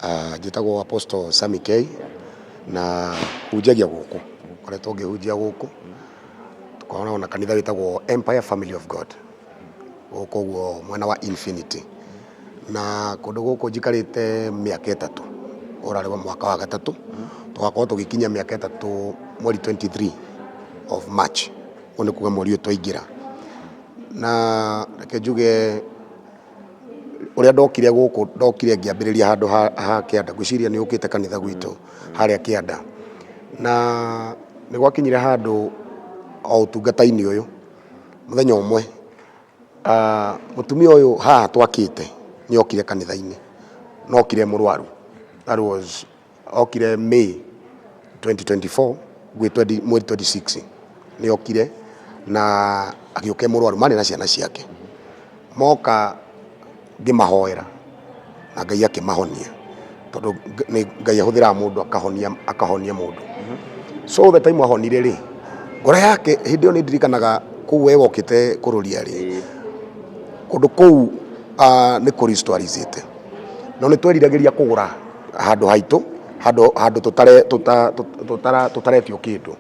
Njĩtagwo Apostle Sammy K na hunjagia gũkũ, ngoretwo ngĩhunjia gũkũ, tũkoragwo na kanitha wĩtagwo Empire Family of God, gũkũ ũguo mwena wa Infinity. Na kũndũ gũkũ njikarĩte mĩaka 3, ũrarĩ wa mwaka wa gatatũ, tũgakorwo tũgĩkinyia mĩaka 3 mweri 23 of March, ũguo nĩ kuga mweri ũyũ twaingĩra. Na reke njuge ũrĩa ndokire gũkũ, ndokire ngĩambĩrĩria handũ ha kĩanda, ngwĩciria nĩ ũkĩte kanitha gwitũ harĩa kĩanda. Na nĩ gwakinyire handũ o ũtungata-inĩ ũyũ, mũthenya ũmwe mũtumia ũyũ haha twakĩte nĩ okire kanitha-inĩ, na okire mũrwaru. That was okire May 2024 gwĩ mweri 26 nĩ okire na agĩũka e mũrwaru, marĩ na ciana ciake. Moka ngĩmahoera na Ngai akĩmahonia, tondũ nĩ Ngai ahũthĩraga mũndũ akahonia, akahonia mũndũ. So the time ahonire rĩ, ngoro yake hĩndĩ ĩyo nĩ ndirikanaga kũu we wokĩte kũrũria rĩ, kũndũ kũu nĩ kũrestwarizĩte, no nĩ tweriragĩria kũgũra handũ haitũ, handũ handũ tũtare tũta tũtara tũtaretio kĩndũ.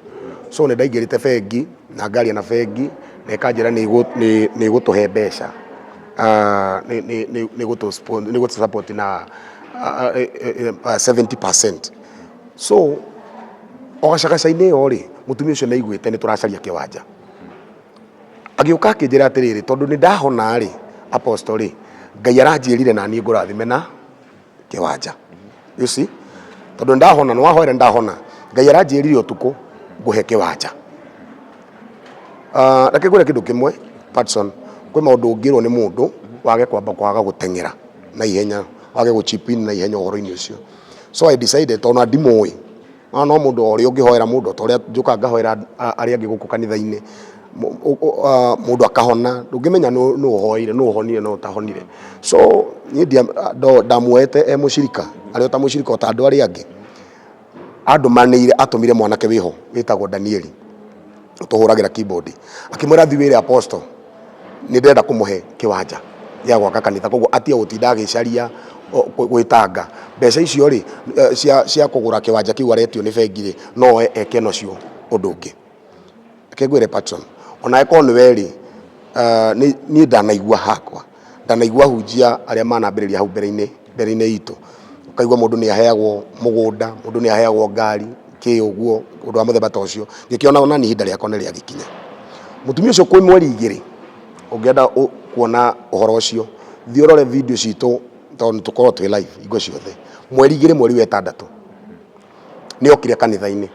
So nĩ ndaingĩrĩte bengi na ngaria na bengi na ĩkanjĩra nĩ ĩgũtũhe mbeca, nĩ ĩgũtũ support na 70%. So o gacagaca-inĩ ĩyo rĩ, mũtumia ũcio nĩ aiguĩte nĩ tũracaria kĩwanja. Agĩũka akĩnjĩra atĩrĩrĩ, tondũ nĩ ndahona rĩ, Apostle rĩ, Ngai aranjĩrire naniĩ ngũrathime na kĩwanja. You see? Tondũ nĩ ndahona, nĩ wahoera nĩ ndahona, Ngai aranjĩrire ũtukũ ngũhe kĩwanja. Reke ngwĩre kĩndũ kĩmwe Patson, kwĩ maũndũ ũngĩrwo nĩ mũndũ wage kwamba kwaga gũteng'era na ihenya, wage gũ chip in na ihenya ũhoro-inĩ ũcio. So I decided tondũ ona ndimũĩ, no no mũndũ o ũrĩa ũngĩhoera mũndũ ta ũrĩa njũkaga ngahoera arĩa angĩ gũkũ kanitha-inĩ, mũndũ akahona, ndũngĩmenya nũ ũhoeire, nũ ũhonire nũ ũtahonire. So niĩ ndamuoete e mũcirika, arĩ o ta mũcirika o ta andũ arĩa angĩ. Andũmanĩire, atũmire mwanake wĩho wĩtagwo Danieli, ũtũhũragĩra keyboard, akĩmwĩra thiĩ wĩre Apostle nĩ ndĩrenda kũmũhe kĩwanja gĩa gwaka kanitha, koguo atige gũtinda agĩcaria gwĩtanga. Mbeca icio rĩ, cia kũgũra kĩwanja kĩu aretio nĩ bengi rĩ, no oe eke nacio ũndũ ũngĩ. Reke ngwĩre Patson, ona angĩkorwo nĩwe rĩ, niĩ ndanaigua hakwa, ndanaigua ahunjia arĩa manambĩrĩria hau mbere-inĩ mbere-inĩ itũ, ũkaigua mũndũ nĩ aheagwo mũgũnda, mũndũ nĩ aheagwo ngari, kĩ ũguo, ũndũ wa mũthemba ta ũcio, ngĩkĩona ona niĩ ihinda rĩakwa nĩ rĩagĩkinya. Mũtumia ũcio kwĩ mweri 2, ũngĩenda kuona ũhoro ũcio, thiĩ ũrore video citũ tondũ nĩ tũkoragwo twĩ live hingo ciothe. Mweri 2 mweri wa ĩtandatũ, nĩ okire kanitha-inĩ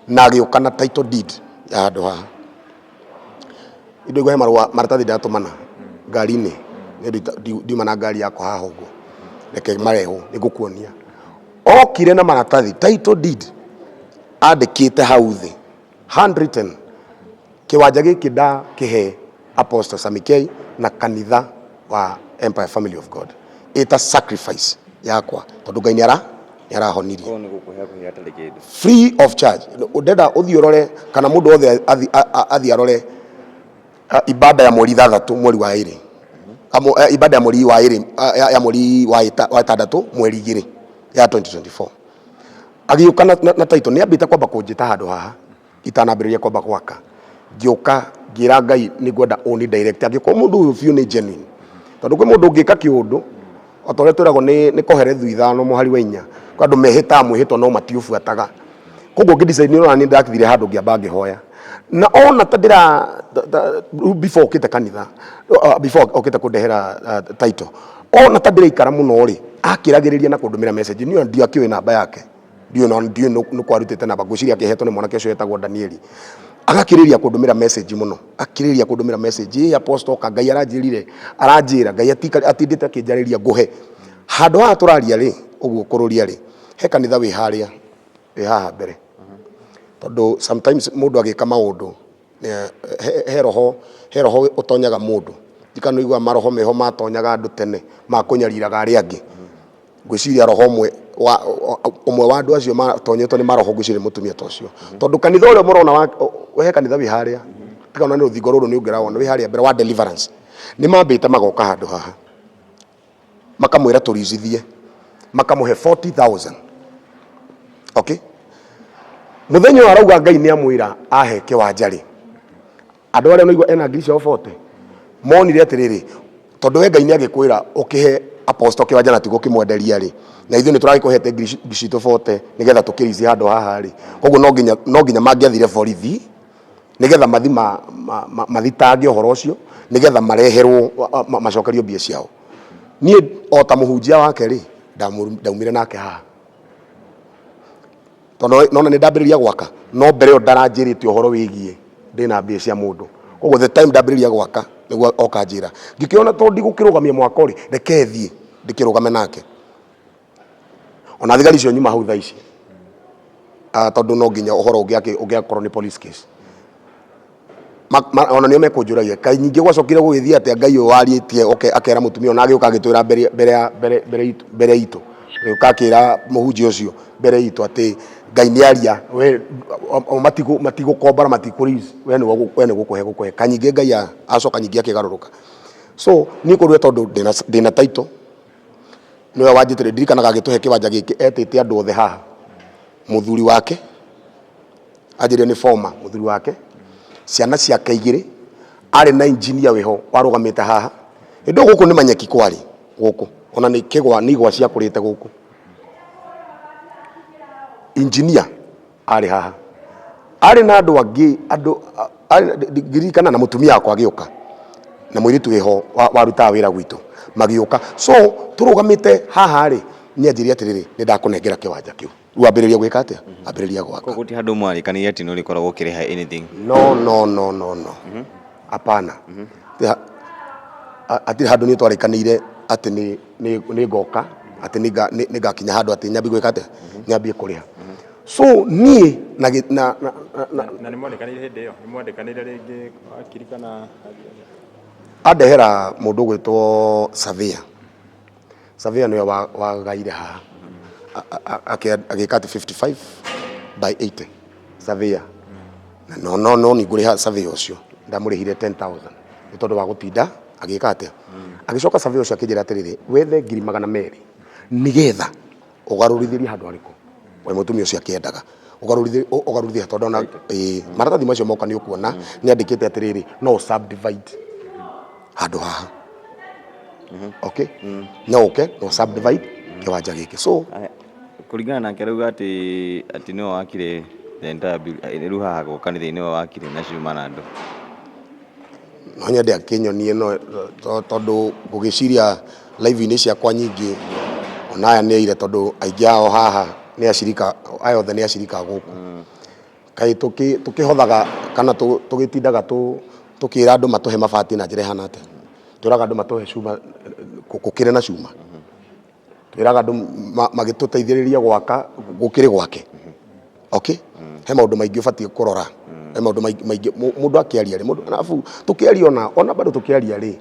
na agĩũka na title deed ya handũ haha. Indo he marũa maratathi ndatũmana ngari-inĩ, nĩ ndiuma na ngari yakwa haha ũguo, reke marehwo nĩ ngũkuonia. Okire na maratathi title deed andĩkĩte hau thĩ handwritten, kĩwanja gĩkĩ ndakĩhe Apostle Sammy K na kanitha wa Empire Family of God ĩta sacrifice yakwa tondũ Ngai nĩ arahonirie. Koguo nĩ gũkũhe akũhe hatarĩ kĩndũ. Free of charge. Ndenda ũthiĩ ũrore kana mũndũ wothe athiĩ arore ibada ya mweri 6 mweri wa 2, ibada ya mweri wa 2 ya mweri wa 6 mweri 2 ya 2024. Agĩũka na title, nĩ ambĩte kwamba kũnjĩta handũ haha itanambĩrĩria kwamba gwaka. Ngĩũka ngĩra Ngai nĩ ngwenda ũni direct angĩkorwo mũndũ ũyũ biũ nĩ genuine, tondũ kwĩ mũndũ ũngĩka kĩũndũ o ta ũrĩa twĩragwo nĩ Kohelethu 5 mũhari wa 4, kwĩ andũ mehĩtaga mwĩhĩtwa no matiũbuataga. Koguo ngĩ decide nĩ ũrona nĩ ndathire handũ ngĩamba ngĩhoya, na ona ta ndĩra before ũkĩte kanitha, before okĩte kũndehera title, ona ta ndĩraikara mũno rĩ, akĩragĩrĩria na kũndũmĩra message, niĩ ndiakĩũĩ namba yake, ndiũĩ no ndiũĩ nĩ kwarutĩte namba, ngwĩciria akĩhetwo nĩ mwanake ũcio wetagwo Danieli. Agakĩrĩria kũndũmĩra message mũno, akĩrĩria kũndũmĩra message, ĩ Apostle oka, Ngai aranjĩrire, aranjĩra, Ngai atindĩte akĩnjarĩria ngũhe. Handũ haha tũraria rĩ, ũguo kũrũria rĩ, he kanitha wĩ harĩa, wĩ haha mbere. Tondũ sometimes mũndũ agĩka maũndũ, he roho ũtonyaga mũndũ. Ndikana ũiguaga maroho meho matonyaga andũ tene, ma kũnyariraga arĩa angĩ. Ngwĩciria roho ũmwe wa ũmwe wa andũ acio matonyetwo nĩ maroho, ngwĩciria nĩ mũtumia ta ũcio. Tondũ kanitha ũrĩa mũrona wa he kanitha wĩ harĩa, tiga ona nĩ rũthingo rũrũ nĩ ũngĩrawona, wĩ harĩa mbere wa Deliverance. Nĩ mambĩte magoka handũ haha, makamwĩra tũricithie. Makamũhe 40,000. Okay, mũthenya ũyũ arauga Ngai nĩ amwĩra ahe kĩwanja rĩ, andũ arĩa naigua ena ngiri ciao 40 monire atĩrĩrĩ, tondũ we Ngai nĩ agĩkwĩra ũkĩhe apostle kĩwanja na tiguo kĩmwenderia rĩ, na ithuĩ nĩ tũragĩkũhete ngiri citũ 40 nĩgetha tũkĩricie handũ haha rĩ, koguo no nginya mangĩathire borithi nĩgetha mathi mathitange ũhoro ũcio, nĩgetha mareherwo macokerio mbia ciao. Niĩ o ta mũhunjia wake rĩ, ndaumire nake haha tondũ nona nĩ ndambĩrĩria gwaka, no mbere ĩyo ndaranjĩrĩte ũhoro wĩgiĩ ndĩna mbia cia mũndũ. Koguo the time ndambĩrĩria gwaka nĩguo oka njĩra, ngĩkĩona tondũ ndigũkĩrũgamia mwako rĩ, reke thiĩ ndĩkĩrũgame nake. Ona thigari icio nyuma hau thaa ici. Ah, tondũ no nginya ũhoro ũngĩakorwo nĩ police case. Ona nĩo mekũnjũragia kaĩ nyingĩ gwacokire gũgĩthiĩ atĩa. Ngai ũyũ warĩtie oke akera mũtumia, ona agĩũka agĩtwĩra mbere mbere ya mbere mbere itũ mbere itũ, agĩũka akĩra mũhunjia ũcio mbere itũ atĩ Ngai nĩ aria, we o matigũkombora, matikũ we nĩ we nĩ gũkũhe gũkũhe kanyingĩ. Ngai acoka nyingĩ akĩgarũrũka. So niĩ kũrĩ we tondũ ndĩna title, nĩwe wanjĩtire. Ndirikanaga agĩtũhe kĩwanja gĩkĩ etĩte andũ othe haha, mũthuri wake anjĩrire nĩ former mũthuri wake, ciana ciake igĩrĩ, arĩ na engineer wĩho warũgamĩte haha. Hĩndĩ ĩyo gũkũ nĩ manyeki kwarĩ gũkũ, ona nĩ kĩgwa, nĩ igwa ciakũrĩte gũkũ. Engineer arĩ haha, arĩ na andũ angĩ, andũ ndirikana, na mũtumia wakwa agĩũka na mũirĩtu wĩho warutaga wĩra gwitũ magĩũka. So tũrũgamĩte haha rĩ, nĩ anjĩrire atĩrĩrĩ, nĩ ndakũnengera kĩwanja kĩu, rĩu ambĩrĩria gwĩka atĩa, ambĩrĩria gwaka. Koguo ti handũ mwarĩkanĩire atĩ nĩ ũrĩkoragwo ũkĩrĩha anything? No, no, no, no, no, hapana. Hatirĩ handũ niĩ twarĩkanĩire atĩ nĩ ngoka atĩ nĩ ngakinya handũ atĩ nyambie gwĩka atĩa, nyambie kũrĩha. So niĩ na gĩ- na na na Na nĩ mwandĩkanĩire hĩndĩ ĩyo? Nĩ mwandĩkanĩire rĩngĩ wakiri kana? Andehera mũndũ ũgwĩtwo surveyor. Surveyor nĩwe wagaire haha, agĩka atĩ 55 by 80 surveyor. Na no nĩ ngũrĩha surveyor ũcio, ndamũrĩhire 10,000 nĩ tondũ wa gũtinda agĩka atĩa. Agĩcoka surveyor ũcio akĩnjĩra atĩrĩrĩ, wethe ngiri 200 nĩgetha ũgarũrithĩrie handũ harĩkũ we mũtumia ũcio akĩendaga ũgarũrithie, tondũ ona ĩĩ, maratathi macio moka nĩ ũkuona nĩ andĩkĩte atĩrĩrĩ, no subdivide handũ haha. Okay, no ũke no subdivide kĩwanja gĩkĩ. So Aya, kũringana nake arauga atĩ nĩwe wakire the entire building, rĩu haha gũka kanitha-inĩ, nĩwe wakire na cuma na andũ. No nyende akĩnyonie, no tondũ ngũgĩciria live-inĩ ciakwa nyingĩ ona aya nĩ aire, tondũ aingĩ ao haha nĩ acirika, aya othe nĩ acirika gũkũ. Kaĩ tũkĩhothaga kana tũgĩtindaga tũkĩra andũ matũhe mabati na njĩra ĩhana atĩa? Twĩraga andũ matũhe cuma, gũkĩrĩ na cuma. Twĩraga andũ magĩtũteithĩrĩria gwaka, gũkĩrĩ gwake. Okay, he maũndũ maingĩ ũbatiĩ kũrora, he maũndũ maingĩ mũndũ akĩaria rĩ, mũndũ arabu tũkĩaria ona bado tũkĩaria rĩ,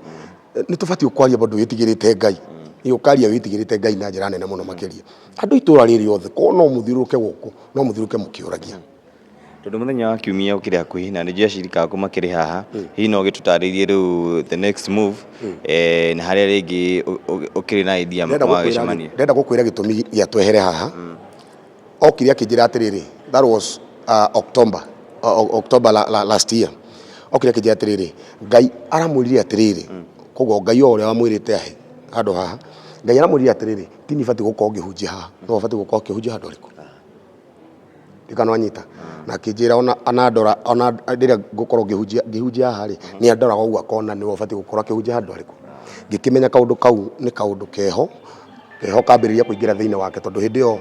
nĩ tũbatiĩ kwaria bado wĩtigĩrĩte Ngai. Nĩ ũkaria wĩtigĩrĩte Ngai na njĩra nene mũno makĩria. Andũ itũra rĩrĩ othe korwo no mũthiũrũrũke gũkũ, no mũthiũrũrũke mũkĩũragia. Tondũ mũthenya wa kiumia ũkĩrĩ hakuhĩ na nĩnjũĩ acirika aku makĩrĩ haha, hihi no ũgĩtũtarĩrie rĩu the next move, na harĩa rĩngĩ ũkĩrĩ na idea Ndĩrenda gũkwĩra mwagĩcemania? Ndĩrenda gũkwĩra gĩtũmi gĩa twehere haha. Okire akĩnjĩra atĩrĩrĩ, that was October, October last year. Okire akĩnjĩra atĩrĩrĩ, Ngai aramwĩrire atĩrĩrĩ, koguo Ngai o ũrĩa wamwĩrĩte ahe handũ haha, Ngai aramwĩrire atĩrĩrĩ, ti niĩ batiĩ gũkorwo ngĩhunjia haha, no batiĩ gũkorwo akĩhunjia handũ harĩkũ. Ndikana wanyita na akĩnjĩra ona anandora, ona rĩrĩa ngũkorwo ngĩhunjia haha rĩ, nĩ andoraga ũguo akona nĩwe ũbatiĩ gũkorwo akĩhunjia handũ harĩkũ. Ngĩkĩmenya kaũndũ kau nĩ kaũndũ keho keho kambĩrĩria kũingĩra thĩinĩ wake, tondũ hĩndĩ ĩyo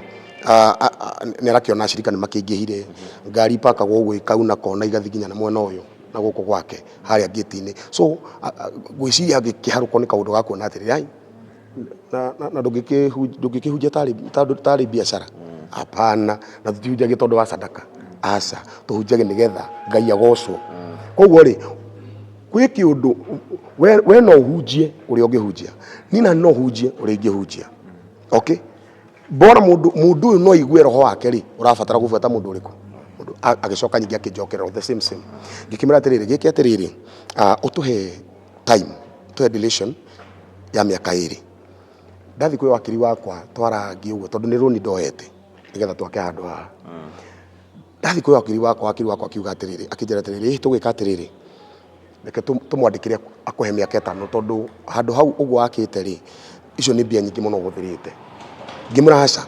nĩ arakĩona acirika nĩ makĩingĩhire, ngari ipakagwo ũguo ikauna kona igathiĩ nginya na mwena ũyũ na gũkũ gwake harĩa ngĩti-inĩ. So ngwĩciria ngĩkĩharũkwo nĩ kaũndũ ga kuona atĩrĩrĩ, ai na ndũngĩkĩhunjia tarĩ biacara, hapana. Na tũtihunjagia tondũ wa sadaka, aca, tũhunjagia nĩgetha Ngai agocwo. Koguo rĩ, gwĩ kĩũndũ we no ũhunjie ũrĩa ũngĩhunjia, niĩ nani no hunjie ũrĩa ingĩhunjia. Okay, bora mũndũ ũyũ no aigue roho wake rĩ, ũrabatara gũbuata mũndũ ũrĩkũ. Mũndũ agĩcoka nyingĩ akĩnjokerera the same same, ngĩkĩmwĩra atĩrĩrĩ, gĩke atĩrĩrĩ, ũtũhe time, ũtũhe duration ya mĩaka 2. Ndathiĩ kwĩ wakiri wakwa twarangie ũguo, tondũ nĩ rũni ndoete nĩgetha twake handũ haha. Ndathiĩ kwĩ wakiri wakwa, wakiri wakwa akiuga atĩrĩrĩ, akĩnjĩra atĩrĩrĩ, ĩ tũgwĩka atĩrĩrĩ, reke tũmwandĩkĩre akũhe mĩaka 5, tondũ handũ hau ũguo wakĩte rĩ, icio nĩ mbia nyingĩ mũno ũhũthĩrĩte. Ngĩmwĩra aca,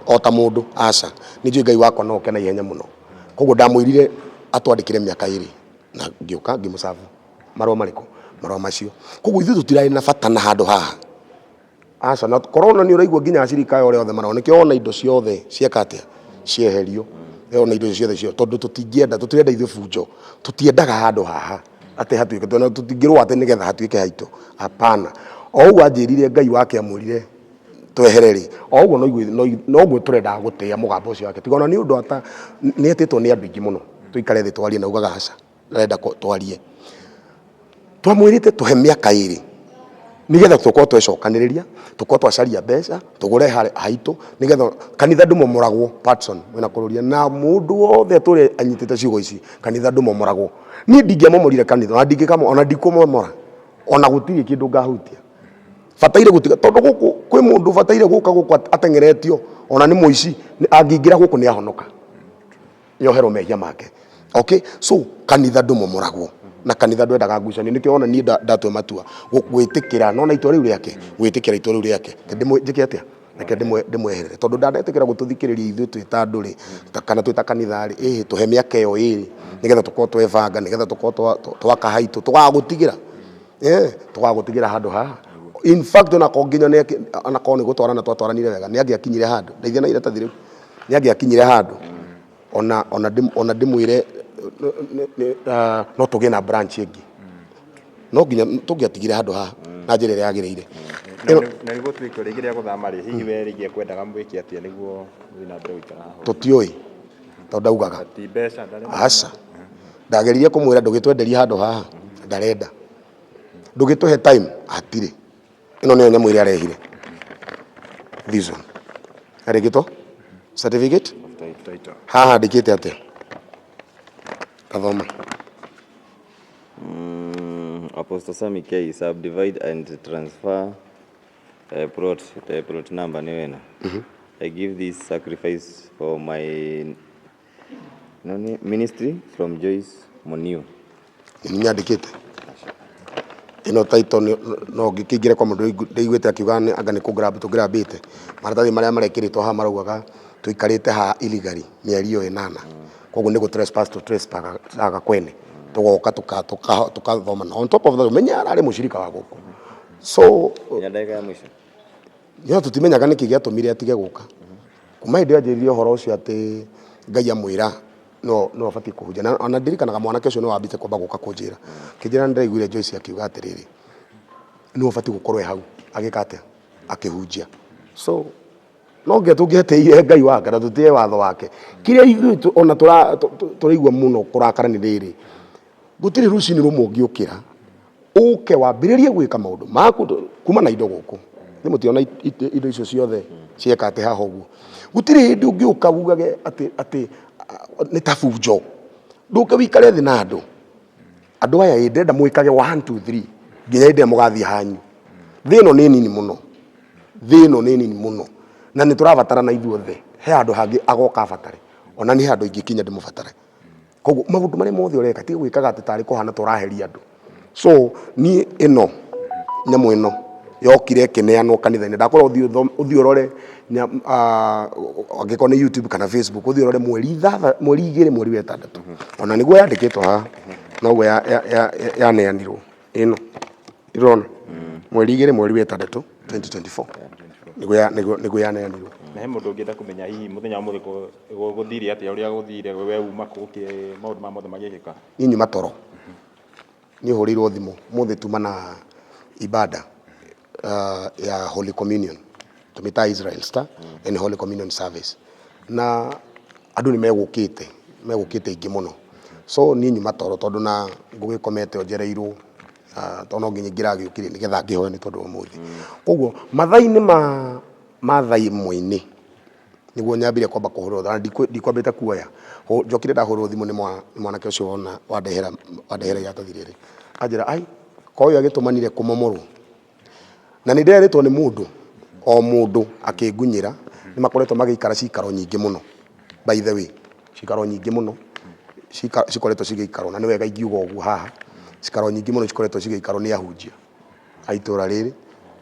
o ta mũndũ, aca, nĩ njũĩ Ngai wakwa no oke na ihenya mũno. Koguo ndamwĩrire atwandĩkĩre mĩaka 2, na ngĩũka ngĩmũcabu marũa marĩkũ? Marũa macio. Koguo ithuĩ tũtirarĩ na bata na handũ haha. Aca, na korona nĩ ũraigua nginya acirika aya ũrĩa othe marona, nĩkĩo wona indo ciothe cieka atĩa? Cieherio. Wona indo ciothe cio, tondũ tũtingĩenda, tũtirenda ithuĩ bunjo. Tũtiendaga handũ haha atĩ hatuĩke, tondũ tũtingĩrũa atĩ nĩgetha hatuĩke haitũ. Hapana. O ũguo anjĩrire Ngai wake amwĩrire twehere rĩ, o ũguo noguo tũrendaga gũtĩa mũgambo ũcio wake. Tiga ona nĩ ũndũ ata, nĩ etĩtwo nĩ andũ aingĩ mũno tũikare thĩ twarie na augaga aca, ndarenda twarie. Twamwĩrĩte tũhe mĩaka 2 nĩgetha tũkorwo twecokanĩrĩria, tũkorwo twacaria mbeca, tũgũre haitũ, nĩgetha kanitha ndũmomoragwo. Patson mwĩna kũrũria na mũndũ wothe atũre anyitĩte ciugo ici, kanitha ndũmomoragwo. Niĩ ndingĩamomorire kanitha, ona ndingĩkamo, ona ndikũmomora, ona gũtirĩ kĩndũ ngahutia. Bataire gũtiga, tondũ gũkũ kwĩ mũndũ bataire gũka gũkũ ateng'eretio, ona nĩ mũici, angĩingĩra gũkũ nĩ ahonoka, nĩoherwo mehia make. Okay, so kanitha ndũmomoragwo na kanitha ndwendaga ngucanio. Nĩkĩo wona niĩ ndatua matua gwĩtĩkĩra, nona itua rĩu rĩake, gwĩtĩkĩra itua rĩu rĩake, njĩke atĩa? Reke ndĩmweherere, tondũ ndanetĩkĩra gũtũthikĩrĩria ithuĩ twĩ ta andũ rĩ, kana twĩ ta kanitha rĩ, ĩhĩ tũhe mĩaka ĩyo 2 nĩgetha tũkorwo twebanga, nĩgetha tũkorwo twaka haitũ, tũgagũtigĩra, tũgagũtigĩra handũ haha. In fact, onakorwo nginya onakorwo nĩ gũtwarana twatwaranire wega, nĩ angĩakinyire handũ, ndeithia na iratathi rĩu, nĩ angĩakinyire handũ ona ona ona ndĩmwĩre no tũgĩe na branch ĩngĩ, no nginya tũngĩatigire handũ haha na njĩra ĩrĩa yagĩrĩire. Na nĩguo tuĩke rĩngĩ rĩa gũthama rĩ, hihi we rĩngĩ ekwendaga mwĩke atĩa nĩguo mũthiĩ na mbere gũikara haha? Tũtiũĩ, tondũ ndaugaga. Ti mbeca ndarĩ. Aca, ndageririe kũmwĩra ndũgĩtwenderie handũ haha, ndarenda. Ndũgĩtũhe time, hatirĩ. Ĩno nĩyo nyamũ ĩrĩa arehire. This one. Arĩgĩtwo certificate Title. Haha andĩkĩte atĩa? Tathoma. Apostle Sammy K, subdivide and transfer plot, the plot number nĩ wena. I give this sacrifice for my nani, ministry from Joyce Muniu. Nĩ nyandĩkĩte ĩno title no ngĩkĩingĩre kwa mũndũ ndĩiguĩte akiuga anga nĩ kũ grab tũgrabĩte maratathi marĩa marekĩrĩtwo haha, maraugaga tũikarĩte haha illegally mĩeri ĩyo 8. Koguo nĩ gũ trespass, tũ trespass kwene, tũgoka tũkathoma, na on top of that menya ararĩ mũcirika wa gũkũ, so Nginya ndagĩka ya mũico. No tũtimenyaga nĩkĩ gĩatũmire atige gũka kuma hĩndĩ ĩyo anjĩrĩrie ũhoro ũcio atĩ Ngai amwĩra no abatiĩ kũhunjia. Na ona ndirikanaga mwanake ũcio nĩ wambĩte kwamba gũka kũnjĩra, kĩnjĩra nĩ ndĩraiguire Joyce akiuga atĩrĩrĩ, nĩ ũbatiĩ gũkorwo e hau agĩka atĩa, akĩhunjia. So no nginya tũngĩetĩire Ngai wake na tũtĩe watho wake. Kĩrĩa ithuĩ ona tũraigua mũno kũrakara nĩ rĩrĩ, gũtirĩ rũcinĩ rũmwe ũngĩũkĩra ũke wambĩrĩrie gwĩka maũndũ maku kuma na indo gũkũ. Nĩ mũtiona indo icio ciothe cieka atĩ haha ũguo. Gũtirĩ hĩndĩ ũngĩũka ugage atĩ nĩ ta bunjo. Ndũke wĩikare thĩ na andũ. Andũ aya ĩ ndĩrenda mwĩkage 1 2 3 nginya hĩndĩ ĩrĩa mũgathiĩ hanyu. Thĩ ĩno nĩ nini mũno. Thĩ ĩno nĩ nini mũno. Na nĩ tũrabatarana ithuothe. He handũ hangĩ agoka abatare. Ona niĩ he handũ ingĩkinya ndĩmũbatare. Koguo maũndũ marĩa mothe ũreka tiga gwĩkaga atĩ tarĩ kũhana tũraheria andũ. So niĩ ĩno nyamũ ĩno yokire ĩkĩneanwo kanitha-inĩ, ndakwĩra ũthiĩ ũrore angĩkorwo nĩ YouTube kana Facebook, ũthiĩ ũrore mweri 2 mweri wa 6, ona nĩguo yandĩkĩtwo haha, noguo yaneanirwo ĩno ĩrona mweri 2 mweri wa 6 2024 nĩguo yaneanirwo. Na he mũndũ ũngĩenda kũmenya hihi mũthenya wa ũmũthĩ gũthire atĩa, ũrĩa gũthire, we uma kũ, maũndũ maya mothe magĩkĩka? Niĩ nyuma toro, niĩ hũrĩirwo thimũ mũthĩ tuma na ibada ya Holy Communion, tũmĩtaga Israel Star and Holy Communion Service, na andũ nĩ megũkĩte aingĩ mũno. So niĩ nyuma toro, tondũ na ngũgĩkomete o njereirwo, tondũ no nginya ingĩragĩũkire nĩgetha ngĩhoe nĩ tondũ wa ũmũthĩ. Koguo mathaa-inĩ ma thaa 1-inĩ nĩguo nyambire kwamba kũhũrĩrwo, na ndikwambĩte kuoya. Njokire ndahũrĩrwo thimũ nĩ mwanake ũcio wona wandehera iratathi rĩrĩ, anjĩra ai ko ũyũ agĩtũmanire kũmomorwo. Na nĩ ndĩrerĩtwo nĩ mũndũ O mũndũ akĩngunyĩra, nĩ makoretwo magĩikara cikaro nyingĩ mũno. By the way, cikaro nyingĩ mũno cikoretwo cigĩikarwo, na nĩ wega ingiuga ũguo haha, cikaro nyingĩ mũno cikoretwo cigĩikarwo nĩ ahunjia a itũra rĩrĩ,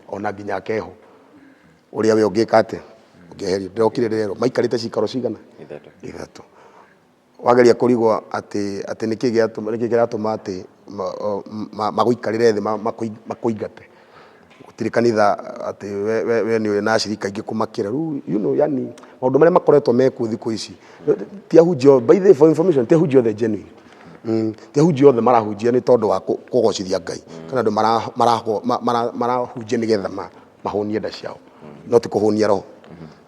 ona nginya akeho ũrĩa we ũngĩka atĩa ũngĩeherio. Ndĩrokire ndĩrerwo maikarĩte cikaro cigana? Ithatũ. Ithatũ. Wageria kũrigwo atĩ atĩ nĩkĩ gĩatũma, nĩkĩ kĩratũma atĩ magũikarĩre thĩ makũingate. Gũtirĩ kanitha atĩ we nĩ ũrĩ na acirika aingĩ kũmakĩra. Rĩu you know, yani maũndũ marĩa makoretwo mekuo thikũ ici ti ahunjia, by the way, for information, ti ahunjia othe genuine. Ti ahunjia othe marahunjia nĩ tondũ wa kũgocithia Ngai. Kana andũ marahunjia nĩgetha mahũnie nda ciao, no ti kũhũnia roho.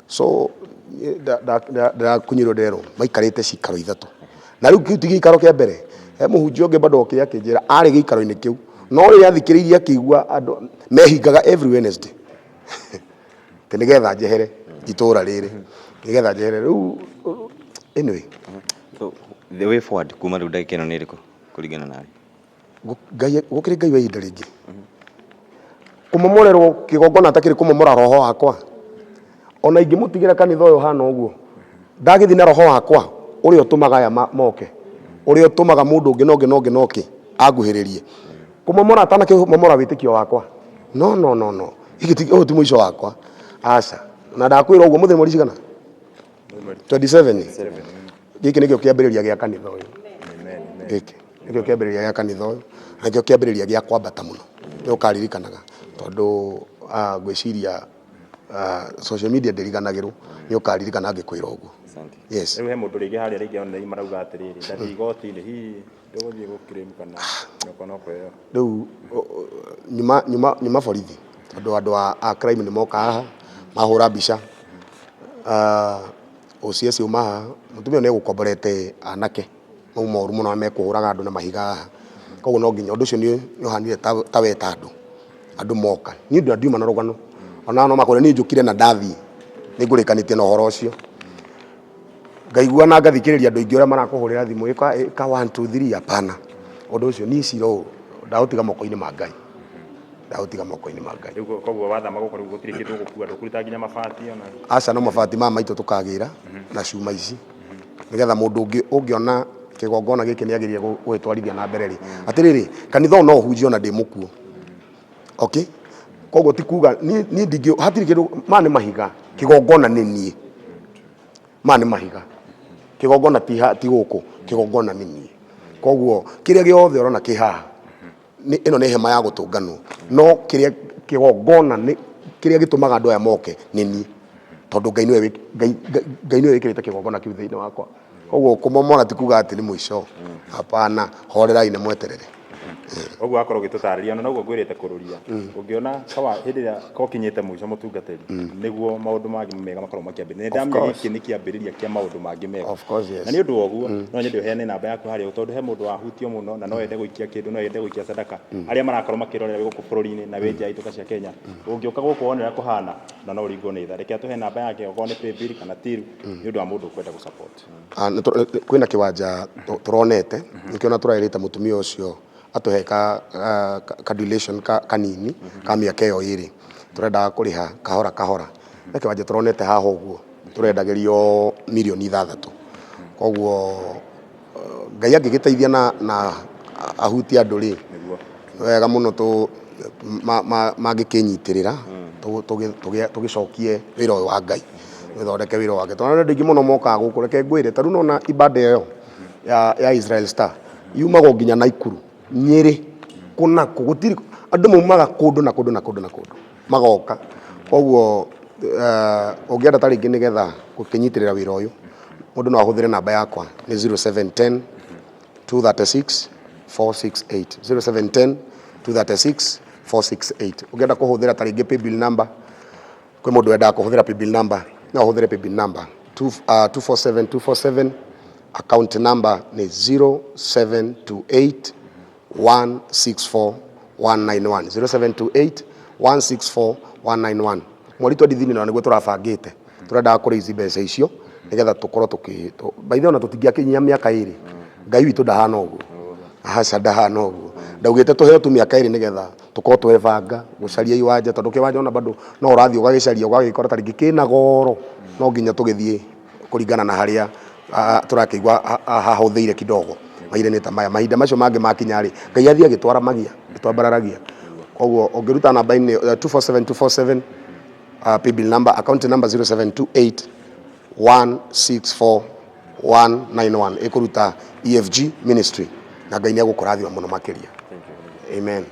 So ndĩrakunyĩrwo nderwo maikarĩte cikaro ithatũ. Na rĩu kĩu ti gĩikaro kĩa mbere. He mũhunjia ũngĩ bado okire akĩnjĩra arĩ gĩikaro-inĩ kĩu, no rĩrĩa athikĩrĩirie akĩigua andũ mehingaga every Wednesday atĩ nĩgetha njehere itũra rĩrĩ, nĩgetha njehere rĩu. Anyway. So the way forward kuma rĩu ndagĩka ĩno nĩ ĩrĩkũ kũringana nawe? Ngai gũkĩrĩ Ngai wa ihinda rĩngĩ kũmomorerwo kĩgongona atakĩrĩ kũmomora roho wakwa. Ona ingĩmũtigĩra kanitha ũyũ hana ũguo, ndagĩthiĩ na roho wakwa ũrĩa ũtũmaga aya moke, ũrĩa ũtũmaga mũndũ ũngĩ na ũngĩ na ũngĩ na ũngĩ anguhĩrĩrie. Kũmomora atanakĩmomora wĩtĩkio wakwa, no no no no, gĩkĩ ti, ũyũ ti mũico wakwa, aca. Na ndakwĩra ũguo, mũthĩ mweri cigana? 27. Gĩkĩ nĩkĩo kĩambĩrĩria gĩa kanitha ũyũ. Gĩkĩ nĩkĩo kĩambĩrĩria gĩa kanitha ũyũ, na nĩkĩo kĩambĩrĩria gĩa kwambata mũno. Nĩ ũkaririkanaga tondũ ngwĩciria social media ndĩriganagĩrwo, nĩ ũkaririkana ngĩkwĩra ũguo. Asante. Yes. Rĩu he mũndũ rĩngĩ harĩa rĩngĩ online marauga atĩrĩrĩ, ndathiĩ igoti-inĩ, hihi ndũgũthiĩ gũ-claim kana noko no kũheo? Rĩu nyuma borithi, tondũ andũ a crime nĩ moka haha mahũra mbica. OCS uma haha, mũtumia ũyũ nĩ egũkomborete anake mau moru mũno na mekũhũraga andũ na mahiga haha. Koguo no nginya ũndũ ũcio nĩ ũhanire ta weta andũ, andũ moka. Niĩ ndiuma na rũgano, ona no makwĩre niĩ njũkire na ndathiĩ, nĩ ngũrĩkanĩtie na ũhoro ũcio. Ngaigua na ngathikĩrĩria andũ aingĩ ũrĩa marakũhũrĩra thimũ, ĩka ĩka 1 2 3, hapana. Ũndũ ũcio niĩ cira ũyũ ndaũtiga moko-inĩ ma Ngai, ndaũtiga moko-inĩ ma Ngai. Rĩu koguo wathama gũkũ rĩu gũtirĩ kĩndũ ũgũkua, ndũkũruta nginya mabati ona? Aca, no mabati maya maitũ tũkagĩra na cuma ici, nĩgetha mũndũ ũngĩ ũngĩona kĩgongona gĩkĩ nĩ agĩrĩire gũgĩtwarithia na mbere rĩ. Atĩrĩrĩ, kanitha ũyũ no ũhunjie ona ndĩ mũkuũ. Okay? Koguo ti kuga niĩ ndingĩ, hatirĩ kĩndũ, maya nĩ mahiga, kĩgongona nĩ niĩ. Maya nĩ mahiga, kĩgongona ti gũkũ, kĩgongona nĩ niĩ. Koguo kĩrĩa gĩothe ũrona kĩ haha, ĩno nĩ hema ya gũtũnganwo, no kĩrĩa kĩgongona nĩ kĩrĩa gĩtũmaga andũ aya moke nĩ niĩ, tondũ Ngai nĩwe Ngai, Ngai nĩwe wĩkĩrĩte kĩgongona kĩu thĩinĩ wakwa. Koguo kũmomora ti kuga atĩ nĩ mũico, hapana, horerai na mweterere. Ũguo wakorwo ũgĩtũtarĩria, ona noguo ngwĩrĩte kũrũria, ũngĩona kawa hĩndĩ ĩrĩa kokinyĩte mũico mũtungatĩri, nĩguo maũndũ mangĩ mega makoragwo makĩambĩrĩria. Nĩ ndamenya gĩkĩ nĩ kĩambĩrĩria kĩa maũndũ mangĩ mega. Of course, yes. Na nĩ ũndũ wa ũguo, no nyende ũheane namba yaku harĩa, tondũ he mũndũ wahutio mũno na no ende gũikia kĩndũ, no ende gũikia sadaka. Arĩa marakorwo makĩrorera wĩ gũkũ bũrũri-inĩ na wĩ nja ya ituĩka cia Kenya, ũngĩũka gũkũ wone ũrĩa kũhana, na no ũringwo nĩ tha. Reke atũhe namba yake, okorwo nĩ paybill kana till, nĩ ũndũ wa mũndũ ũkwenda gũ-support. Kwĩna kĩwanja tũronete, nĩkĩo ona tũraĩrĩte mũtumia ũcio atũhe ka duration kanini ka mĩaka ĩyo ĩrĩ, tũrendaga kũrĩha kahora kahora. He kĩwanja tũronete haha ũguo, tũrendagĩrio mirioni 6. Koguo Ngai angĩgĩteithia na ahutie andũ rĩ, nĩ wega mũno mangĩkĩnyitĩrĩra tũgĩcokie wĩra ũyũ wa Ngai, tũgĩthondeke wĩra wake. Tondũ andũ aingĩ mũno mokaga gũkũ, reke ngwĩre, ta rĩu nĩwona ibada ĩyo ya Israel Star yumagwo nginya Naikuru, Nyĩrĩ, kũ na kũ, gũtirĩ, andũ maumaga kũndũ na kũndũ na kũndũ na kũndũ magoka. Koguo ũngĩenda ta rĩngĩ nĩgetha gũkĩnyitĩrĩra wĩra ũyũ, mũndũ no ahũthĩre namba yakwa nĩ 0710 236 468, 0710 236 468. Ũngĩenda kũhũthĩra ta rĩngĩ paybill number, kwĩ mũndũ wendaga kũhũthĩra paybill number, no ũhũthĩre paybill number 247 247, account number nĩ 0728 164 191, 0728 164 191. Mweri 23 na nĩguo tũrabangĩte, tũrendaga kũraise mbeca icio nĩgetha tũkorwo tũkĩ by the way, ona tũtingĩakinyia mĩaka 2. Ngai witũ ndahana ũguo, aca, ndahana ũguo. Ndaugĩte tũheo tu mĩaka 2 nĩgetha Tũkorwo twebanga gũcaria iwanja, tondũ kĩwanja ona bado no ũrathiĩ ũgagĩcaria ũgagĩkora ta rĩngĩ kĩna goro, no nginya tũgĩthiĩ kũringana na harĩa tũrakĩigua hahũthĩire kidogo mahinda-inĩ ta maya. Mahinda macio mangĩ makinya rĩ, Ngai athiĩ agĩtwaramagia, agĩtwambararagia. Koguo ũngĩruta namba-inĩ 247 247, paybill number, account number 0728 164 191, ĩkũruta EFG ministry, na Ngai nĩ egũkũrathima mũno makĩria. Amen.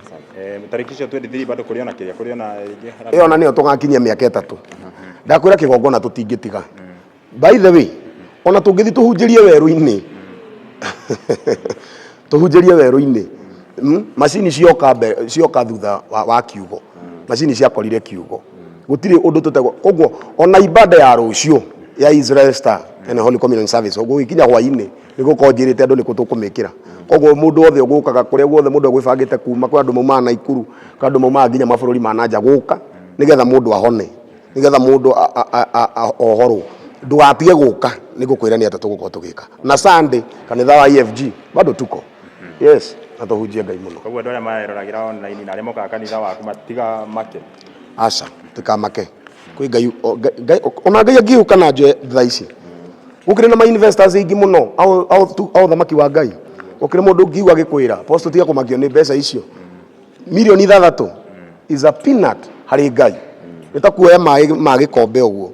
Tarĩki icio 23 bado kũrĩ ona kĩrĩa kũrĩ ona rĩngĩ Ĩyo ona nĩyo tũgakinyia mĩaka 3. Ndakwĩra kĩgongona tũtingĩtiga. By the way, ona tũngĩthiĩ tũhunjĩrie werũ-inĩ, tũhunjĩrie werũ-inĩ, macini cioka mbere, cioka thutha wa kiugo, macini ciakorire kiugo, gũtirĩ ũndũ tũtegwo. Koguo ona ibada ya rũciũ ya Israel Star and Holy Communion Service ũgũgĩkinya hwainĩ nĩ gũkorwo njĩrĩte andũ nĩkũ tũkũmĩkĩra. Koguo mũndũ wothe ũgũkaga kũrĩa guothe mũndũ egwĩbangĩte kuma, kwĩ andũ maumaga Naikuru, kwĩ andũ maumaga nginya mabũrũri ma na nja gũka nĩgetha mũndũ ahone, nĩgetha mũndũ ohorwo. Ndũgatige gũka, nĩ ngũkwĩra nĩ atĩa tũgũkorwo tũgĩka. Na Sunday kanitha wa EFG bado tuko. Yes, na tũhunjie Ngai mũno. Koguo andũ arĩa mareroragĩra online na arĩa mokaga kanitha waku matiga make. Aca, tikamake. Kwĩ Ngai, Ngai, ona Ngai angĩũka na njoe thaa ici. Gũkĩrĩ na ma investors aingĩ mũno a ũthamaki wa Ngai. Gũkĩrĩ mũndũ ũngĩigua agĩkwĩra, Apostle tiga kũmakio nĩ mbeca icio. Mirioni 6 is a peanut harĩ Ngai. Nĩ ta kuoya maĩ ma gĩkombe ũguo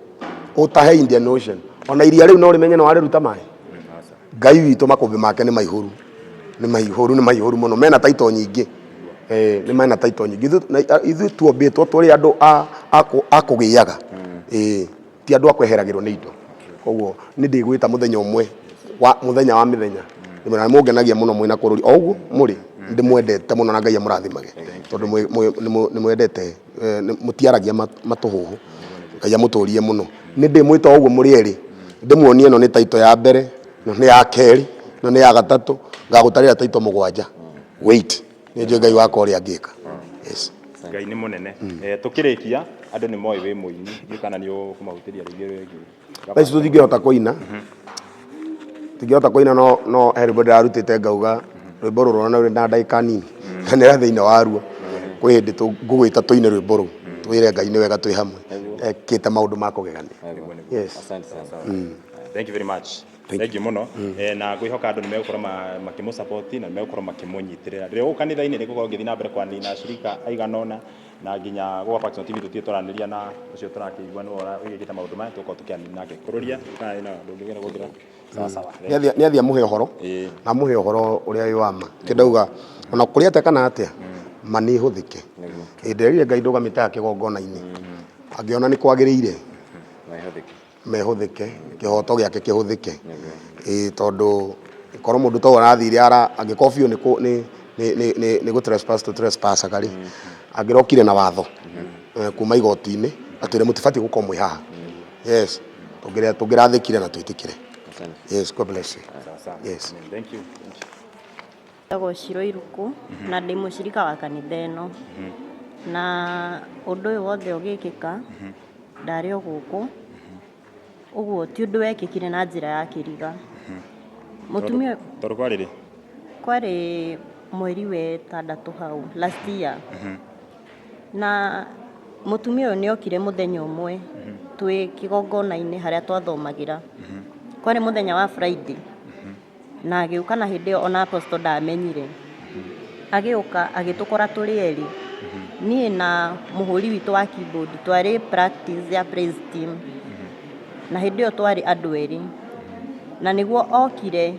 ũtahe Indian Ocean. Ona iria rĩu no rĩmenye no warĩruta maĩ. Ngai witũ makũmbĩ make nĩ maihũru. Nĩ maihũru, nĩ maihũru mũno. Mena taito nyingĩ. Nĩ mena taito nyingĩ. Ithuĩ tuombĩtwo tũrĩ andũ a kũgĩaga. Ti andũ a kweheragĩrwo nĩ indo. Koguo nĩ ndĩgwĩta mũthenya ũmwe wa mũthenya wa mĩthenya. Nĩ mũngenagia mũno mwĩna kũrũri. O ũguo mũrĩ, ndĩmwendete mũno na Ngai amũrathimage. Tondũ nĩ mwendete, mũtiaragia matũhũhũ. Ngai amũtũrie mũno. Nĩ ndĩmwĩta o ũguo mũrĩ erĩ, ndĩmuonie ĩno nĩ taito ya mbere, ĩno nĩ ya kerĩ, ĩno nĩ ya gatatũ, ngagũtarĩra taito 7. Wait, nĩ njũĩ Ngai wakwa ũrĩa angĩka. Yes. Ngai nĩ mũnene. Tũkĩrĩkia, andũ nĩ moĩ wĩ mũini, ndiũĩ kana nĩ ũkũmahutĩria rĩngĩ rĩngĩ. Thaa ici tũtingĩhota kũina. Tũtingĩhota kũina, no he rwĩmbo ndĩrarutĩte ngauga rwĩmbo rũrũ ona rũrĩ na ndagĩka nini, na nĩ thĩinĩ waruo. Kwĩ hĩndĩ ngũgwĩta tũine rwĩmbo rũu, twĩre Ngai nĩ wega twĩ hamwe. Ekĩte maũndũ ma kũgegania. Yes. Asante sana. Thank you very much. Thank you mũno. Na ngwĩhoka andũ nĩ megũkorwo makĩmũ support na nĩ megũkorwo makĩmũnyitĩrĩra. Rĩrĩa gũkũ kanitha-inĩ nĩ ngũkorwo ngĩthiĩ na mbere kwanina ashirika aigana ũna, na nginya gũka Paxson TV tũtirĩ twaranĩria na ũcio tũrakĩigua nĩwe wĩkĩte maũndũ maya, tũgũkorwo tũkĩaranĩria nake. Kũrũria kana ĩno ndũngĩgera gũthira. Sawa sawa. Nĩ athiĩ amũhe ũhoro, na amũhe ũhoro ũrĩa wĩ wa ma. Kĩndauga ona kũrĩ atĩa kana atĩa, ma nĩ ĩhũthĩke. Hĩndĩ ĩrĩa Ngai ndũgamĩte haha kĩgongona-inĩ, angĩona nĩ kwagĩrĩire, mehũthĩke, kĩhoto gĩake kĩhũthĩke. Ĩĩ, tondũ korwo mũndũ ta ũyũ arathire angĩkorwo biũ nĩ gũ trespass tũ trespassaga rĩ, angĩrokire na watho kuma igoti-inĩ atwĩre mũtibatiĩ gũkorwo mwĩ haha. Yes, tũngĩrathĩkire na twĩtĩkĩre. Yes, God bless you. Yes. Thank you. Thank you. Njĩtagwo Shiro Iruku na ndĩ mũcirika wa kanitha ĩno. Na ũndũ ũyũ wothe ũgĩkĩka ndarĩ o gũkũ, ũguo ti ũndũ wekĩkire na njĩra ya kĩriga. Mũtumia Tondũ kwarĩ rĩ? Kwarĩ mweri wa ĩtandatũ hau last year. Na mũtumia ũyũ nĩ okire mũthenya ũmwe twĩ kĩgongona-inĩ harĩa twathomagĩra. Kwarĩ mũthenya wa Friday. Na agĩũka, na hĩndĩ ĩyo ona apostle ndamenyire. Agĩũka agĩtũkora tũrĩ erĩ, niĩ na mũhũri witũ wa keyboard, twarĩ practice ya praise team, na hĩndĩ ĩyo twarĩ andũ erĩ. Na nĩguo okire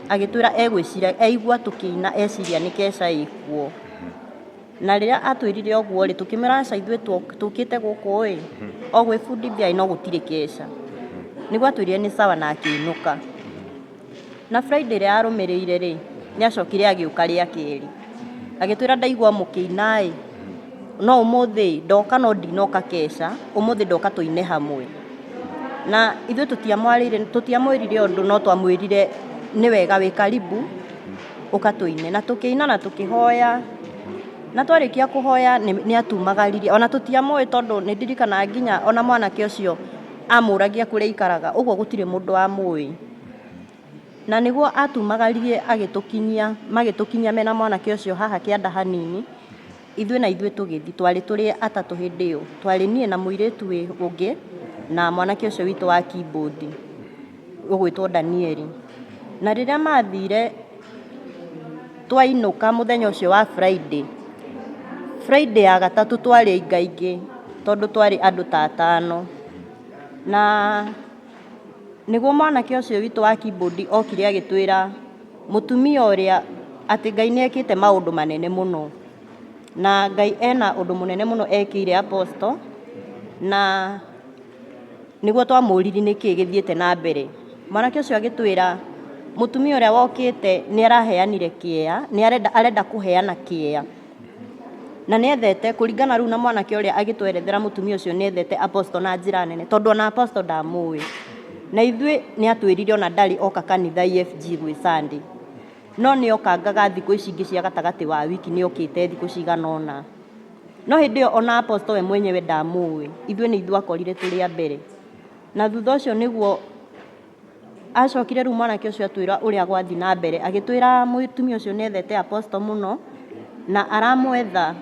agĩtwĩra egwĩciria aigua tũkĩina, eciria nĩ keca ĩkuo. Na rĩrĩa atwĩrire ũguo rĩ, tũkĩmwĩra aca, ithuĩ tũkĩte gũkũ ĩ o gwĩbundithia ĩ, no gũtirĩ keca. Nĩguo atwĩrire nĩ sawa na akĩinũka. Na Friday ĩrĩa yarũmĩrĩire rĩ, nĩ acokire agĩũka rĩa kerĩ, agĩtwĩra ndaigua mũkĩina ĩ, no ũmũthĩ ndoka, no ndinoka keca, ũmũthĩ ndoka tũine hamwe. Na ithuĩ tũtiamwarĩire, tũtiamwĩrire ũndũ, no twamwĩrire nĩ wega, wĩ karibu, ũka tũine. Na tũkĩina na tũkĩhoya, na twarĩkia kũhoya nĩ atumagaririe, ona tũtiamũĩ, tondũ nĩ ndirikanaga nginya ona mwanake ũcio amũragia kũrĩa aikaraga, ũguo gũtirĩ mũndũ wamũĩ. Na nĩguo atumagaririe agĩtũkinyia, magĩtũkinyia mena mwanake ũcio haha kĩanda hanini. Ithuĩ na ithuĩ tũgĩthiĩ, twarĩ tũrĩ atatũ hĩndĩ ĩyo, twarĩ niĩ na mũirĩtu ũngĩ na mwanake ũcio witũ wa keyboard ũgwĩtwo Danieli. Na rĩrĩa mathire twainũka mũthenya ũcio wa Friday, Friday ya gatatũ twarĩ aingaingĩ tondũ twarĩ andũ ta atano. Na nĩguo mwanake ũcio witũ wa keyboard okire agĩtwĩra mũtumia ũrĩa atĩ Ngai nĩ ekĩte maũndũ manene mũno. Na Ngai ena ũndũ mũnene mũno ekĩire Apostle, na nĩguo twamũririe nĩkĩ gĩthiĩte na mbere. Mwanake ũcio agĩtwĩra mũtumia ũrĩa wokĩte nĩ araheanire kĩea, nĩ arenda arenda kũheana kĩea. Na nĩ ethete kũringana rĩu na mwanake ũrĩa agĩtwerethera mũtumia ũcio nĩ ethete Apostle na njĩra nene tondũ ona Apostle ndamũĩ. Na ithuĩ nĩ atwĩrire ona ndarĩ oka kanitha EFG gwĩ Sunday. No nĩ okangaga thikũ ici ingĩ cia gatagatĩ wa wiki nĩ okĩte thikũ cigana ũna. No hĩndĩ ĩyo ona Apostle we mwenyewe ndamũĩ. Ithuĩ nĩ ithuĩ akorire tũrĩ a mbere. Na thutha ũcio nĩguo Acokire rĩu mwanake ũcio atwĩra ũrĩa gwathiĩ na mbere, agĩtwĩra mũtumia ũcio nĩ ethete Apostle mũno na aramwetha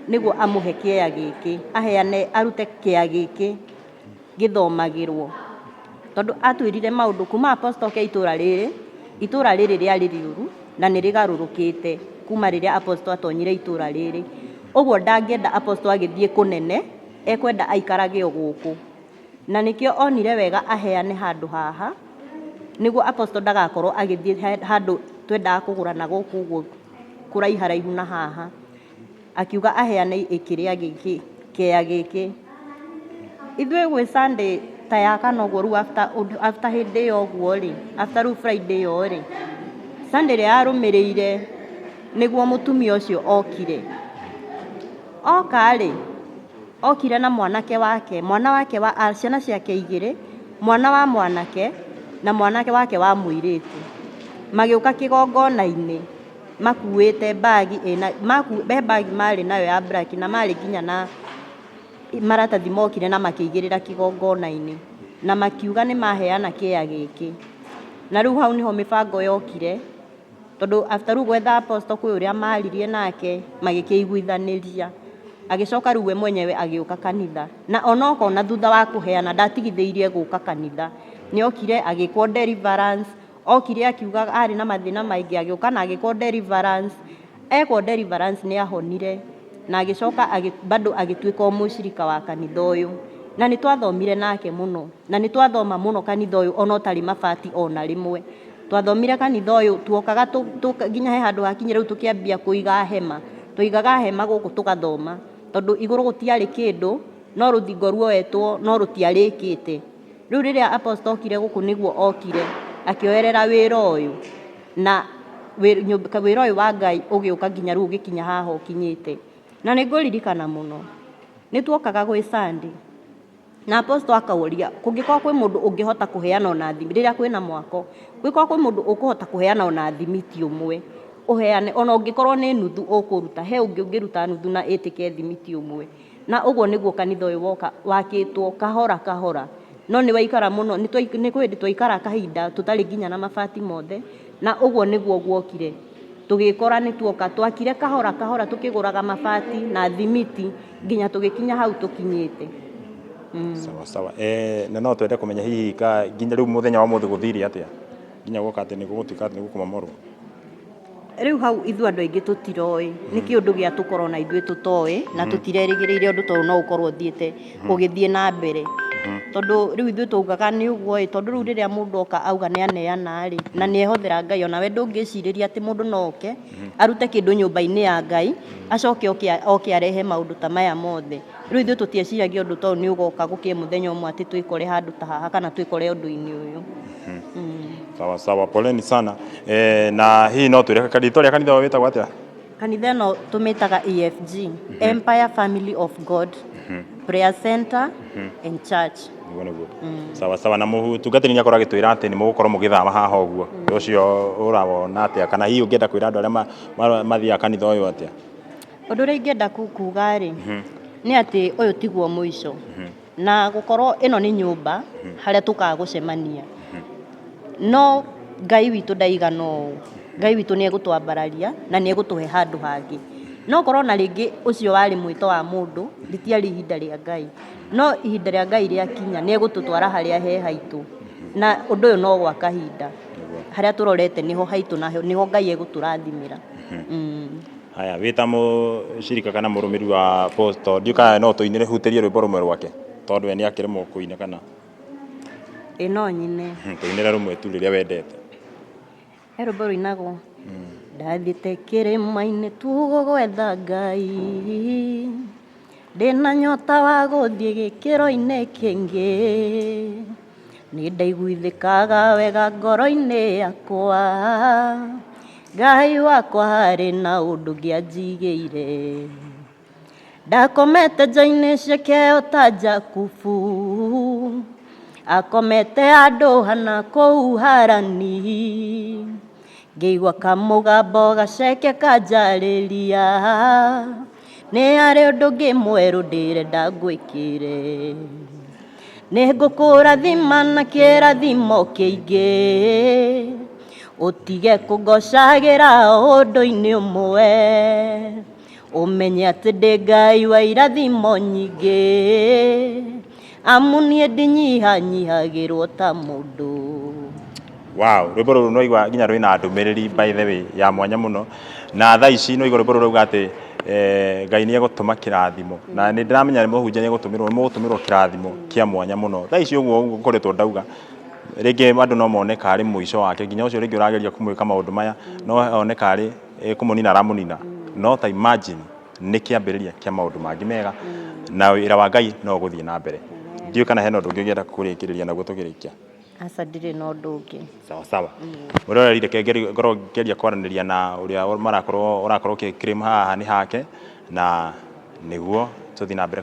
nĩguo amũhe kĩea gĩkĩ, aheane arute kĩea gĩkĩ gĩthomagĩrwo. Tondũ atwĩrire maũndũ kuma Apostle oke itũra rĩrĩ, itũra rĩrĩ rĩarĩ rĩũru na nĩ rĩgarũrũkĩte kuma rĩrĩa Apostle atonyire itũra rĩrĩ. Ũguo ndangĩenda Apostle agĩthiĩ kũnene, ekwenda aikarage o gũkũ. Na nĩkĩo onire wega aheane handũ haha, nĩguo Apostle ndagakorwo agĩthiĩ handũ twendaga kũgũra na gũkũ ũguo kũraiharaihu na haha. Akiuga aheane kĩrĩa gĩkĩ, kĩea gĩkĩ. Ithuĩ gwĩ Sunday ta ya kana ũguo rĩu after, after hĩndĩ ĩyo ũguo rĩ, after rĩu Friday ĩyo rĩ, Sunday ĩrĩa yarũmĩrĩire nĩguo mũtumia ũcio okire. Oka rĩ, Okire na mwanake wake, mwana wake wa, a, ciana ciake igĩrĩ, mwana wa mwanake na mwanake wake wa mũirĩtu. Magĩũka kĩgongona-inĩ makuĩte mbagi ĩna, maku, he mbagi marĩ nayo ya black na marĩ nginya na maratathi mokire na makĩigĩrĩra kĩgongona-inĩ na makiuga nĩ maheana kĩea gĩkĩ. Na rĩu hau nĩho mĩbango yokire. Tondũ after rĩu gwetha apostle kwĩ ũrĩa maririe nake magĩkĩiguithanĩria, agĩcoka rĩu we mwenyewe agĩũka kanitha. Na onokorwo na thutha wa kũheana ndatigithĩirie gũka kanitha, nĩ okire agĩkwo deliverance, okire akiuga arĩ na mathĩna maingĩ agĩũka na agĩkwo deliverance, ekwo deliverance nĩ ahonire na agĩcoka bado agĩtuĩka o mũcirika wa kanitha ũyũ. Na nĩ twathomire nake mũno, na nĩ twathoma mũno kanitha ũyũ ona ũtarĩ mabati ona rĩmwe. Twathomire kanitha ũyũ, tuokaga nginya he handũ hakinyire rĩu tũkĩambia kũiga hema. Twaigaga hema gũkũ tũgathoma, tondũ igũrũ gũtiarĩ kĩndũ, no rũthingo ruoetwo no rũtiarĩkĩte. Rĩu rĩrĩa Apostle okire gũkũ nĩguo okire akĩoerera wĩra ũyũ, na wĩra ũyũ wa Ngai ũgĩũka nginya rĩu ũgĩkinya haha ũkinyĩte. Na nĩ ngũririkana mũno, nĩ tuokaga gwĩ Sunday. Na apostle akauria kũngĩkorwo kwĩ mũndũ ũngĩhota kũheana ona thimiti rĩrĩa kwĩna mwako, kũngĩkorwo kwĩ mũndũ ũkũhota kũheana ona thimiti ũmwe, ũheane ona ũngĩkorwo nĩ nuthu ũkũruta, he ũngĩ ũngĩruta nuthu na ĩtĩke thimiti ũmwe. Na ũguo nĩguo kanitha ũyũ woka wakĩtwo kahora kahora, no nĩ waikara mũno, nĩ kwĩ hĩndĩ twaikara kahinda tũtarĩ nginya na mabati mothe, na ũguo nĩguo guokire. Tũgĩkora nĩ tuoka, twakire kahora kahora tũkĩgũraga mabati na thimiti nginya tũgĩkinya hau tũkinyĩte. Sawa sawa. Na no twende kũmenya hihi ka nginya rĩu mũthenya wa ũmũthĩ gũthire atĩa nginya gũka atĩ nĩ gũgũtuĩka atĩ nĩ gũkũmomorwo. Rĩu hau ithuĩ andũ aingĩ tũtiroĩ nĩ kĩũndũ gĩa tũkorwo na ithuĩ tũtoĩ na tũtirerĩgĩrĩire ũndũ ta ũyũ no ũkorwo ũthiĩte ũgĩthiĩ na mbere. Tondũ rĩu ithuĩ twaugaga nĩ ũguo ĩ, tondũ rĩu rĩrĩa mũndũ oka auga nĩ aneana rĩ, na nĩ ehothera Ngai, onawe ndũngĩcirĩria atĩ mũndũ no oke arute kĩndũ nyũmba-inĩ ya Ngai, acoke oke oke arehe maũndũ ta maya mothe. Rĩu ithuĩ tũtieciragia ũndũ ta ũyũ nĩ ũgoka gũkĩe mũthenya ũmwe atĩ twĩkore handũ ta haha kana twĩkore ũndũ-inĩ ũyũ. Sawa sawa, poleni sana. Na hihi no twĩre rĩtwa rĩa kanitha ũyũ wĩtagwo atĩa? Kanitha ĩno tũmĩtaga EFG, Empire Family of God Prayer Center and Church. Nĩguo nĩguo. Sawa sawa, na mũtungatĩri nĩ akorwo agĩtwĩra atĩ nĩ mũgũkorwo mũgĩthama haha ũguo. Ũndũ ũcio ũrawona atĩa? Kana hihi ũngĩenda kwĩra andũ arĩa mathiaga kanitha ũyũ atĩa? Ũndũ ũrĩa ingĩenda kuga rĩ, nĩ atĩ ũyũ tiguo mũico. Na gũkorwo ĩno nĩ nyũmba harĩa tũkaga gũcemania. No Ngai witũ ndaigana ũũ, Ngai witũ nĩ egũtwambararia na nĩ egũtũhe handũ hangĩ. No korwo na rĩngĩ ũcio warĩ mwĩto wa mũndũ, rĩtiarĩ ihinda rĩa Ngai. No ihinda rĩa Ngai rĩakinya nĩ egũtũtwara harĩa he haitũ. Na ũndũ ũyũ no gwa kahinda. Harĩa tũrorete nĩho haitũ na nĩho Ngai egũtũrathimĩra. Haya, wĩ ta mũcirika kana mũrũmĩrĩri wa Apostle, ndiũĩ kana no tũinĩre hutĩrie rwĩmbo rũmwe rwake, tondũ we nĩ akĩremwo kũina kana? Ĩ no nyine. Tũinĩre rũmwe tu rĩrĩa wendete. He rwĩmbo rũinagwo, ndathiĩte kĩrĩma-inĩ tugo gwetha Ngai, ndĩna nyota wa gũthiĩ gĩkĩro-inĩ kĩngĩ, nĩ ndaiguithĩkaga wega ngoro-inĩ yakwa, Ngai wakwa harĩ na ũndũ ũngĩ anjigĩire. Ndakomete nja-inĩ ciake o ta Jakubu, akomete handũ hana kũu Harani, ngĩigua kamũgambo gaceke kanjarĩria, nĩ harĩ ũndũ ũngĩ mwerũ ndĩrenda ngwĩkĩre. Nĩ ngũkũrathima na kĩrathimo kĩingĩ, ũtige kũngocagĩra o ũndũ-inĩ ũmwe, ũmenye atĩ ndĩ Ngai wa irathimo nyingĩ, amu niĩ ndinyihanyihagĩrwo ta mũndũ. Wow, rwĩmbo rũrũ nĩwaigua nginya rwĩna ndũmĩrĩri by the way ya mwanya mũno. Na thaa ici nĩwaigua rwĩmbo rũrũ rauga atĩ Ngai nĩ egũtũma kĩrathimo. Na nĩ ndĩramenya mũhunjia nĩ egũtũmĩrwo, nĩ mũgũtũmĩrwo kĩrathimo kĩa mwanya mũno. Thaa ici ũguo ũguo ngoretwo ndauga, rĩngĩ andũ no mone karĩ mũico wake, nginya ũcio rĩngĩ ũrageria kũmwĩka maũndũ maya, no one karĩ kũmũnina aramũnina. No ta imagine nĩ kĩambĩrĩria kĩa maũndũ mangĩ mega, na wĩra wa Ngai no ũgũthiĩ na mbere. Ndiũĩ kana hena ũndũ ũngĩ ũngĩenda kũrĩkĩrĩria naguo tũkĩrĩkia. Aca ndirĩ na ũndũ ũngĩ. Sawa sawa. Mwĩroreri reke ngorwo ngĩgeria kwaranĩria na ũrĩa marakorwo ũrakorwo ũkĩ claim haha nĩ hake na nĩguo tũthiĩ na mbere.